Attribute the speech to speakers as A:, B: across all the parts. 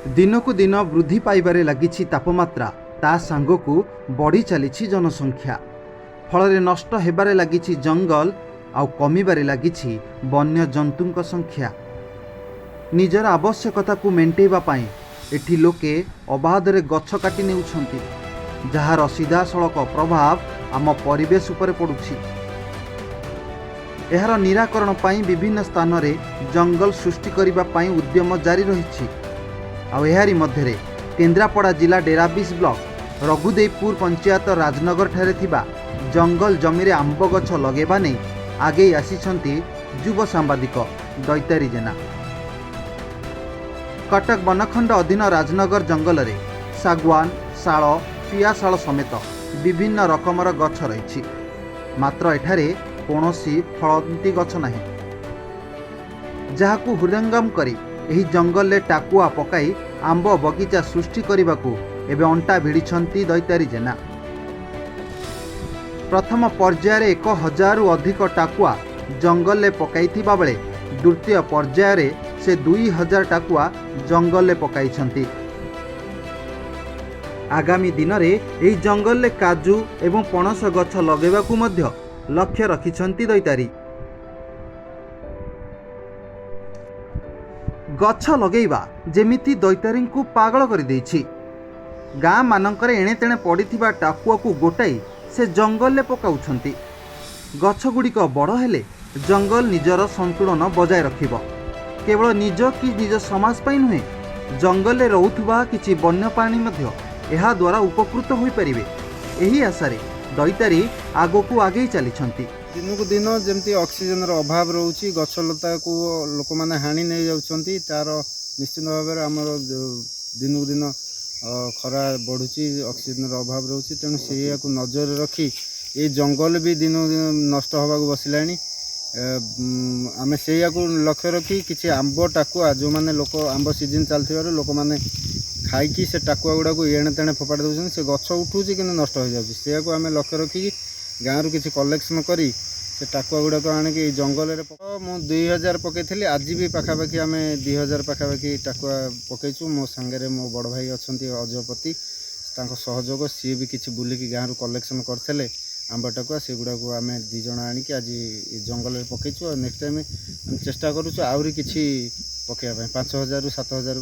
A: ଦିନକୁ ଦିନ ବୃଦ୍ଧି ପାଇବାରେ ଲାଗିଛି ତାପମାତ୍ରା, ତା ସାଙ୍ଗକୁ ବଢ଼ି ଚାଲିଛି ଜନସଂଖ୍ୟା। ଫଳରେ ନଷ୍ଟ ହେବାରେ ଲାଗିଛି ଜଙ୍ଗଲ ଆଉ କମିବାରେ ଲାଗିଛି ବନ୍ୟଜନ୍ତୁଙ୍କ ସଂଖ୍ୟା। ନିଜର ଆବଶ୍ୟକତାକୁ ମେଣ୍ଟେଇବା ପାଇଁ ଏଠି ଲୋକେ ଅବାଧରେ ଗଛ କାଟି ନେଉଛନ୍ତି, ଯାହାର ସିଧାସଳଖ ପ୍ରଭାବ ଆମ ପରିବେଶ ଉପରେ ପଡ଼ୁଛି। ଏହାର ନିରାକରଣ ପାଇଁ ବିଭିନ୍ନ ସ୍ଥାନରେ ଜଙ୍ଗଲ ସୃଷ୍ଟି କରିବା ପାଇଁ ଉଦ୍ୟମ ଜାରି ରହିଛି। ଆଉ ଏହାରି ମଧ୍ୟରେ କେନ୍ଦ୍ରାପଡ଼ା ଜିଲ୍ଲା ଡେରାବିଶ ବ୍ଲକ ରଘୁଦେଇପୁର ପଞ୍ଚାୟତ ରାଜନଗରଠାରେ ଥିବା ଜଙ୍ଗଲ ଜମିରେ ଆମ୍ବ ଗଛ ଲଗାଇବା ନେଇ ଆଗେଇ ଆସିଛନ୍ତି ଯୁବ ସାମ୍ବାଦିକ ଦୈତାରୀ ଜେନା। କଟକ ବନଖଣ୍ଡ ଅଧୀନ ରାଜନଗର ଜଙ୍ଗଲରେ ଶାଗୁଆନ, ଶାଳ, ପିଆଶାଳ ସମେତ ବିଭିନ୍ନ ରକମର ଗଛ ରହିଛି। ମାତ୍ର ଏଠାରେ କୌଣସି ଫଳନ୍ତି ଗଛ ନାହିଁ, ଯାହାକୁ ହୃଦୟଙ୍ଗମ କରି ଏହି ଜଙ୍ଗଲରେ ଟାକୁଆ ପକାଇ ଆମ୍ବ ବଗିଚା ସୃଷ୍ଟି କରିବାକୁ ଏବେ ଅଣ୍ଟା ଭିଡ଼ିଛନ୍ତି ଦୈତାରୀ ଜେନା। ପ୍ରଥମ ପର୍ଯ୍ୟାୟରେ 1000ରୁ ଅଧିକ ଟାକୁଆ ଜଙ୍ଗଲରେ ପକାଇଥିବା ବେଳେ ଦ୍ୱିତୀୟ ପର୍ଯ୍ୟାୟରେ ସେ 2000 ଟାକୁଆ ଜଙ୍ଗଲରେ ପକାଇଛନ୍ତି। ଆଗାମୀ ଦିନରେ ଏହି ଜଙ୍ଗଲରେ କାଜୁ ଏବଂ ପଣସ ଗଛ ଲଗାଇବାକୁ ମଧ୍ୟ ଲକ୍ଷ୍ୟ ରଖିଛନ୍ତି ଦୈତାରୀ। ଗଛ ଲଗାଇବା ଯେମିତି ଦୈତାରୀଙ୍କୁ ପାଗଳ କରିଦେଇଛି। ଗାଁ ମାନଙ୍କରେ ଏଣେ ତେଣେ ପଡ଼ିଥିବା ଟାକୁଆକୁ ଗୋଟାଇ ସେ ଜଙ୍ଗଲରେ ପକାଉଛନ୍ତି। ଗଛଗୁଡ଼ିକ ବଡ଼ ହେଲେ ଜଙ୍ଗଲ ନିଜର ସନ୍ତୁଳନ ବଜାୟ ରଖିବ। କେବଳ ନିଜ କି ନିଜ ସମାଜ ପାଇଁ ନୁହେଁ, ଜଙ୍ଗଲରେ ରହୁଥିବା କିଛି ବନ୍ୟପ୍ରାଣୀ ମଧ୍ୟ ଏହାଦ୍ୱାରା ଉପକୃତ ହୋଇପାରିବେ। ଏହି ଆଶାରେ ଦୈତାରୀ ଆଗକୁ ଆଗେଇ ଚାଲିଛନ୍ତି।
B: ଦିନକୁ ଦିନ ଯେମିତି ଅକ୍ସିଜେନର ଅଭାବ ରହୁଛି, ଗଛଲତାକୁ ଲୋକମାନେ ହାଣି ନେଇଯାଉଛନ୍ତି, ତା'ର ନିଶ୍ଚିତ ଭାବରେ ଆମର ଦିନକୁ ଦିନ ଖରା ବଢ଼ୁଛି, ଅକ୍ସିଜେନର ଅଭାବ ରହୁଛି। ତେଣୁ ସେଇଆକୁ ନଜରରେ ରଖି ଏଇ ଜଙ୍ଗଲ ବି ଦିନକୁ ଦିନ ନଷ୍ଟ ହେବାକୁ ବସିଲାଣି। ଆମେ ସେଇଆକୁ ଲକ୍ଷ୍ୟ ରଖି କିଛି ଆମ୍ବ ଟାକୁଆ, ଯେଉଁମାନେ ଲୋକ ଆମ୍ବ ସିଜିନ୍ ଚାଲିଥିବାରୁ ଲୋକମାନେ ଖାଇକି ସେ ଟାକୁଆ ଗୁଡ଼ାକୁ ଏଣେ ତେଣେ ଫୋପାଡ଼ି ଦେଉଛନ୍ତି। ସେ ଗଛ ଉଠୁଛି କିନ୍ତୁ ନଷ୍ଟ ହୋଇଯାଉଛି। ସେଇଆକୁ ଆମେ ଲକ୍ଷ୍ୟ ରଖିକି ଗାଁରୁ କିଛି କଲେକ୍ସନ୍ କରି ସେ ଟାକୁଆ ଗୁଡ଼ାକ ଆଣିକି ଏଇ ଜଙ୍ଗଲରେ ମୁଁ 2000 ପକାଇଥିଲି। ଆଜି ବି ପାଖାପାଖି ଆମେ 2000 ପାଖାପାଖି ଟାକୁଆ ପକାଇଛୁ। ମୋ ସାଙ୍ଗରେ ମୋ ବଡ଼ ଭାଇ ଅଛନ୍ତି ଅଜୟପତି, ତାଙ୍କ ସହଯୋଗ, ସିଏ ବି କିଛି ବୁଲିକି ଗାଁରୁ କଲେକ୍ସନ୍ କରିଥିଲେ ଆମ୍ବ ଟାକୁଆ। ସେଗୁଡ଼ାକୁ ଆମେ 2 ଜଣ ଆଣିକି ଆଜି ଏ ଜଙ୍ଗଲରେ ପକାଇଛୁ। ଆଉ ନେକ୍ସଟ ଟାଇମ୍ ଆମେ ଚେଷ୍ଟା କରୁଛୁ ଆହୁରି କିଛି ପକାଇବା ପାଇଁ। 5000ରୁ 7000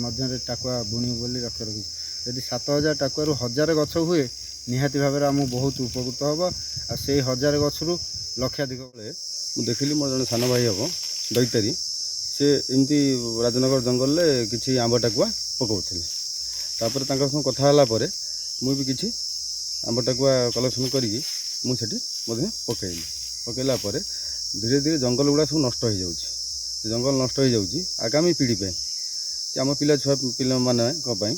B: ମଧ୍ୟରେ ଟାକୁଆ ବୁଣିବୁ ବୋଲି ଲକ୍ଷ୍ୟ ରଖିଛୁ। ଯଦି 7000 ଟାକୁଆରୁ 1000 ଗଛ ହୁଏ, ନିହାତି ଭାବରେ ଆମକୁ ବହୁତ ଉପକୃତ ହେବ। ଆଉ ସେଇ 1000 ଗଛରୁ ଲକ୍ଷାଧିକ
C: ବେଳେ ମୁଁ ଦେଖିଲି ମୋର ଜଣେ ସାନ ଭାଇ ହେବ ଦୈତାରୀ, ସେ ଏମିତି ରାଜନଗର ଜଙ୍ଗଲରେ କିଛି ଆମ୍ବ ଟାକୁଆ ପକାଉଥିଲେ। ତାପରେ ତାଙ୍କ ସହ କଥା ହେଲା ପରେ ମୁଁ ବି କିଛି ଆମ୍ବ ଟାକୁଆ କଲେକ୍ସନ୍ କରିକି ମୁଁ ସେଠି ମଧ୍ୟ ପକାଇଲି। ପକାଇଲା ପରେ ଧୀରେ ଧୀରେ ଜଙ୍ଗଲ ଗୁଡ଼ା ସବୁ ନଷ୍ଟ ହୋଇଯାଉଛି। ଜଙ୍ଗଲ ନଷ୍ଟ ହୋଇଯାଉଛି, ଆଗାମୀ ପିଢ଼ି ପାଇଁ କି ଆମ ପିଲା ଛୁଆ ପିଲାମାନଙ୍କ ପାଇଁ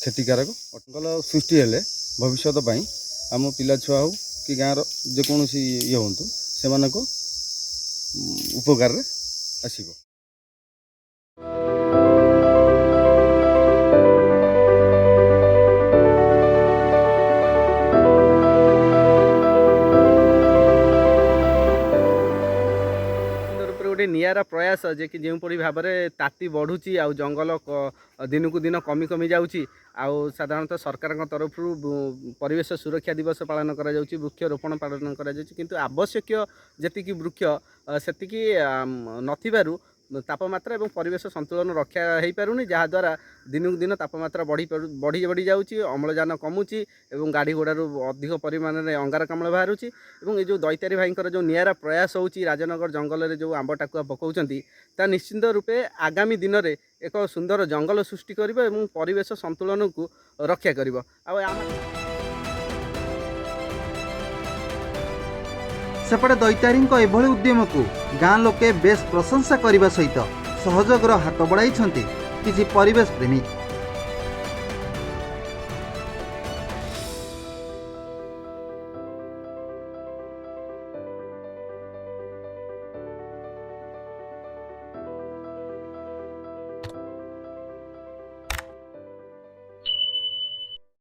C: କ୍ଷତିକାରକ। ଜଙ୍ଗଲ ସୃଷ୍ଟି ହେଲେ ଭବିଷ୍ୟତ ପାଇଁ ଆମ ପିଲା ଛୁଆ ହେଉ କି ଗାଁର ଯେକୌଣସି ଇଏ ହୁଅନ୍ତୁ, ସେମାନଙ୍କ ଉପକାରରେ ଆସିବ।
D: ଉପରେ ଗୋଟେ ନିଆରା ପ୍ରୟାସ ଯେ କି ଯେଉଁପରି ଭାବରେ ତାତି ବଢ଼ୁଛି ଆଉ ଜଙ୍ଗଲ ଦିନକୁ ଦିନ କମି କମି ଯାଉଛି, ଆଉ ସାଧାରଣତଃ ସରକାରଙ୍କ ତରଫରୁ ପରିବେଶ ସୁରକ୍ଷା ଦିବସ ପାଳନ କରାଯାଉଛି, ବୃକ୍ଷରୋପଣ ପାଳନ କରାଯାଉଛି, କିନ୍ତୁ ଆବଶ୍ୟକୀୟ ଯେତିକି ବୃକ୍ଷ ସେତିକି ନଥିବାରୁ ତାପମାତ୍ରା ଏବଂ ପରିବେଶ ସନ୍ତୁଳନ ରକ୍ଷା ହୋଇପାରୁନି, ଯାହାଦ୍ୱାରା ଦିନକୁ ଦିନ ତାପମାତ୍ରା ବଢ଼ି ବଢ଼ି ବଢ଼ି ଯାଉଛି, ଅମ୍ଳଜାନ କମୁଛି ଏବଂ ଗାଡ଼ି ଘୋଡ଼ାରୁ ଅଧିକ ପରିମାଣରେ ଅଙ୍ଗାରକାମ୍ଳ ବାହାରୁଛି। ଏବଂ ଏ ଯେଉଁ ଦୈତାରୀ ଭାଇଙ୍କର ଯେଉଁ ନିଆରା ପ୍ରୟାସ ହେଉଛି, ରାଜନଗର ଜଙ୍ଗଲରେ ଯେଉଁ ଆମ୍ବ ଟାକୁଆ ପକାଉଛନ୍ତି, ତା ନିଶ୍ଚିନ୍ତ ରୂପେ ଆଗାମୀ ଦିନରେ ଏକ ସୁନ୍ଦର ଜଙ୍ଗଲ ସୃଷ୍ଟି କରିବ ଏବଂ ପରିବେଶ ସନ୍ତୁଳନକୁ ରକ୍ଷା କରିବ। ଆଉ ଆମ
A: ସେପଟେ ଦୈତାରୀଙ୍କ ଏଭଳି ଉଦ୍ୟମକୁ ଗାଁ ଲୋକେ ବେଶ୍ ପ୍ରଶଂସା କରିବା ସହିତ ସହଯୋଗର ହାତ ବଢ଼ାଇଛନ୍ତି କିଛି ପରିବେଶ ପ୍ରେମୀ।